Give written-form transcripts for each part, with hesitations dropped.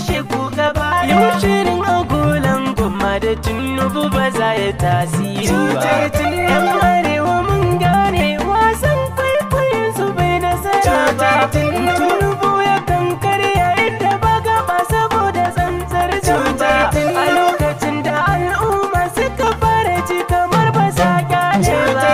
kashe ku gaba. Yau shirin agolan gwamma da Tinubu ba za ya tasiri ba. Yan arewa mun gane wasan kwaikwayon su bai nasara ba. Tinubu ya kan karya inda ba gaba saboda tsantsar zamba. A lokacin da al'umma suka fara ji kamar ba sa kyale ba,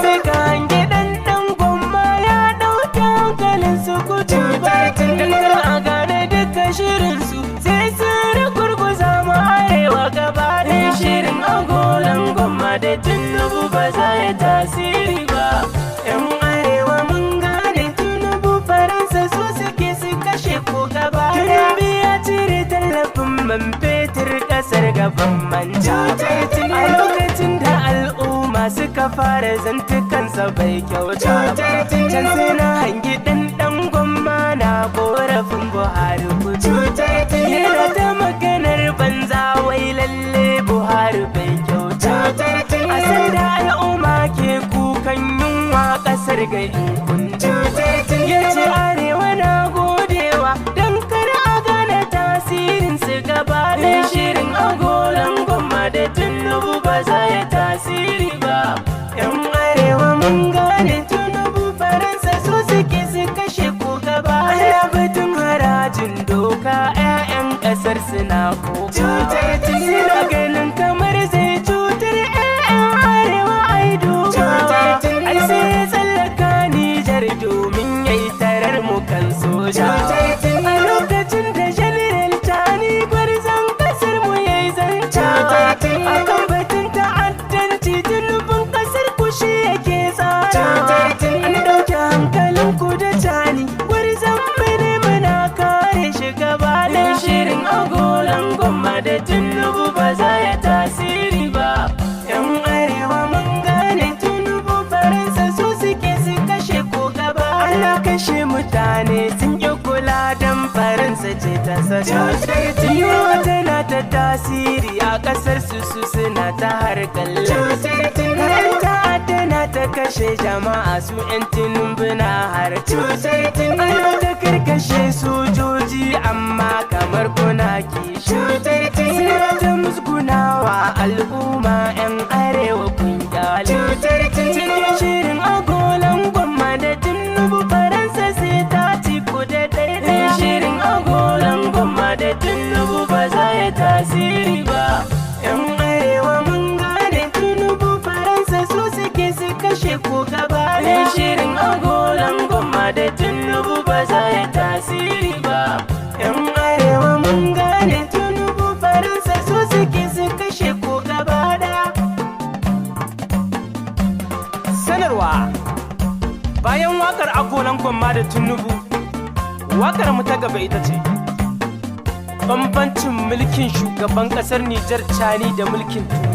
sai ka hange dan dan gwamma ya ɗauki hankalin su kudu ba. Dan kar a gane duka shirin su, sai sun gurguza mu arewa gaba ɗaya. Shirin agolan gwamma da Tinubu ba za ya tasiri ba. Yan arewa mun gane Tinubu, Faransa su suke su kashe ku gaba. Tinubu ya cire tallafin man fetur kasar gaban manta. A lokacin da al'umma suka fara zantukansa bai kyauta ba, can sai na hangi dan dan gwamma na korafin Buhari kudu. Yana ta maganar banza, wai lalle Buhari bai kyauta. A sanda al'umma ke kukan yunwa kasar ga in kunta, ya ce arewa na godewa don kar a gane tasirin su gaba da. Shirin agolan gwamma da Tinubu ba za ya tasiri ba. Yan arewa mun gane Tinubu, Faransa su suke su kashe ku gaba. Ana batun harajin doka, 'ya'yan kasar suna kuka, suna ganin kamar zai cutar 'ya'yan arewa. Ai dubawa, ai sai ya tsallaka Nijar domin ya yi tarar mu kan soja. A lokacin da General Tani, gwarzon kasar mu, ya yi zancawa akan batun ta'addanci, Tinubun kasar ku shi yake tsarawa. An ɗauki hankalin ku da Tani, gwarzon mu ne, muna kare shi gaba da. Shirin agolan gwamma da Tinubu ba za ya tasiri ba. Yan arewa mun gane Tinubu, Faransa su suke su kashe ku gaba. Ana kashe mutane sun ƙi kula don Faransa ce ta saka. Yunwa tana ta tasiri a ƙasar su, su suna ta harkar ta'adda na ta kashe jama'a, su 'yan Tinubu na har ana ta karkashe sojoji, amma kamar kuna kishi. Suna ta musgunawa al'umma, 'yan arewa kun kyale. Cikin shirin agolan gwamma da Tinubu, Faransa sai ta ci ku da ɗaiɗai. Shirin agolan gwamma da Tinubu ba za ya tasiri ba. Yan arewa mun gane Tinubu, Faransa su suke su kashe ku gaba da. Shirin agolan gwamma da Tinubu ba za ya tasiri ba. Yan arewa mun gane Tinubu, Faransa su suke su kashe ku gaba da. Sanarwa: bayan wakar agolan gwamma da Tinubu, wakar mu ta gaba ita ce bambancin mulkin shugaban kasar Nijar Chani da mulkin Turawa.